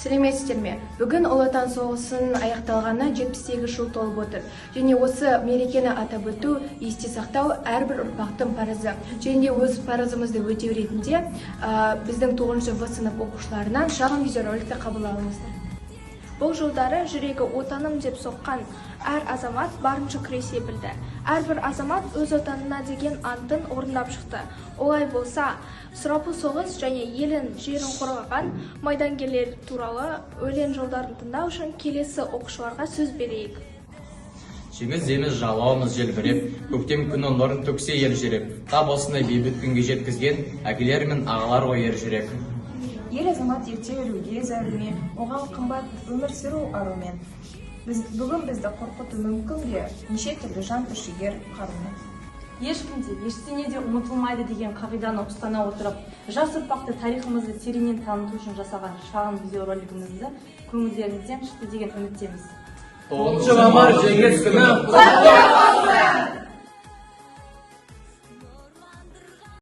Сәлеметсіздер ме? Бүгін Ұлы Отан соғысының аяқталғанына 78 жыл толып отыр. Және осы мерекені атап өту, есте сақтау әрбір ұрпақтың парызы. Және де өз парызымызды өтеу ретінде біздің 9 В сынып оқушыларынан шағын видеороликті қабыл алыңыздар. Бұл жылдары жүрегі «Отаным» деп соққан әр азамат барынша күресе білді. Әрбір азамат өз Отанына деген антын орындап шықты. Олай болса, сұрапыл соғыс және елін, жерін қорғаған майдангерлер туралы өлең жолдарын тыңдау үшін келесі оқушыларға сөз берейік. Жеңіс іздейміз, жалауымыз желбіреп, көктем күні нұрын төксе елжіреп. Тап осындай бейбіт күнге жеткізген әкелер мен ағалар ғой ер жүрек. Ер азамат ерте өлуге зәру ме? Оған қымбат өмір сүру арумен. Біз, бүгін бізді қорқыту мүмкін бе неше түрлі жан түршігер қарумен? Ешкім де, ештеңе де ұмытылмайды деген қағиданы ұстана отырып, жас ұрпақты тарихымызды тереңнен таныту үшін жасаған шағын видеоролигімізді көңілдеріңізден шықты деген үміттеміз. 9 мамыр, Жеңіс күні құтты болсын!